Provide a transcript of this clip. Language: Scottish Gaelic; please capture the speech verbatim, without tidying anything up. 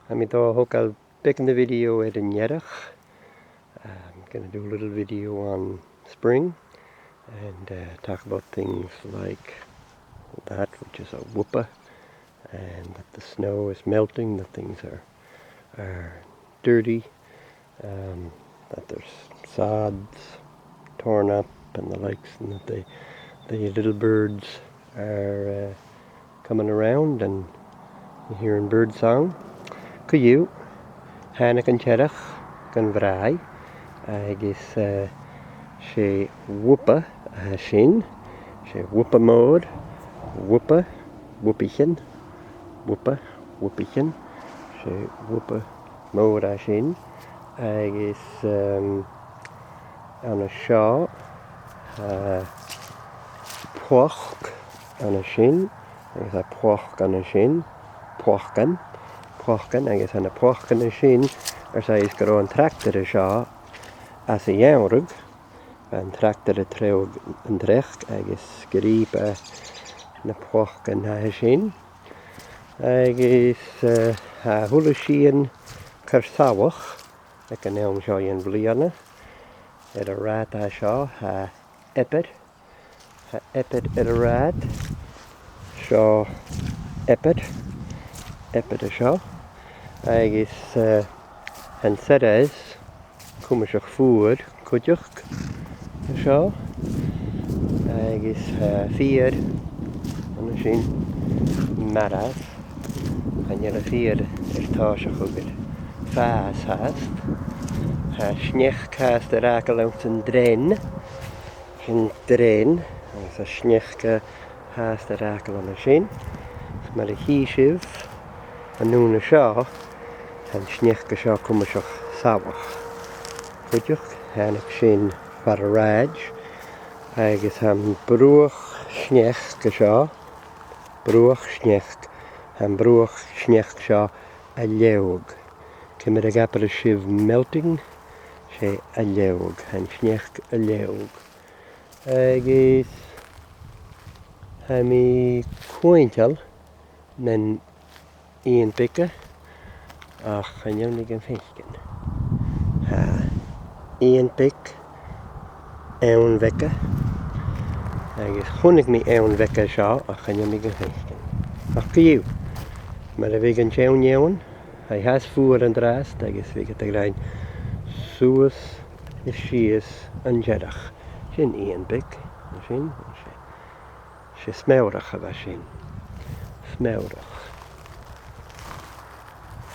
Tha mi a' dol a thogail beagan de video air an earrach. I'm gonna do a little video on spring and uh, talk about things like that, which is a whoopa, and that the snow is melting, that things are, are dirty, um, that there's sods torn up and the likes, and that the, the little birds are uh, coming around and you're hearing bird song. Co-dhiù, thàinig an t-earrach dhan bhràigh agus uh, 's e whoopa a tha sin, 's e whoopa mòr, whoopa, whoopaichean, whoopa, whoopaichean, 's e whoopa mòr a tha sin, agus um, an seo, uh, poc an sin, agus tha poc an sin, pocan, pocan, agus tha na pocan sin air sàillibh gun robh an tractar an seo às a' gheamhradh, an tractar a' treabhadh an t-sneachd agus sgrìob e na pocan a tha sin. Agus uh, tha a h-uile sìon car salach aig an àm seo dhen bhliadhna. Air an rathad a tha seo, tha eabair, tha eabair air an rathad. Seo eabair, eabair an seo. Agus uh, tha an t-searas cuimseach fuar cuideachd an seo. Agus tha feur an sin marbh. Chan eil am feur air tòiseachadh gu fàs fhathast. Tha sneachd fhathast air fhàgail anns an drein. Sin drein, agus tha sneachd fhathast air fhàgail an sin. Is mar a chì sibh, an-diugh an seo, tha an sneachd an seo cuimseach salach. Cuideachd, thàinig sin far an rathaid, agus tha am bruach sneachd an seo, bruach sneachd, tha am bruach sneachd seo a' leaghadh. Ciamar a dh'abras sibh melting, 's e a' leaghadh, tha an sneachd a' leaghadh. Agus tha mi cluinntinn nan eun beaga, ach chan eil mi gam faicinn. Tha eun beag, eun bheaga, agus chunnaic mi eun bheaga seo, ach chan eil mi gam faicinn. Ach co-dhiù, mar a bhiodh an t-eun, eun, tha i fhathast fuar an-dràsta agus bhiodh iad a' gabhail suas is sìos an t-earrach. Sin eun beag, sin, sin. 'S e smeòrach a bha sin. Smeòrach.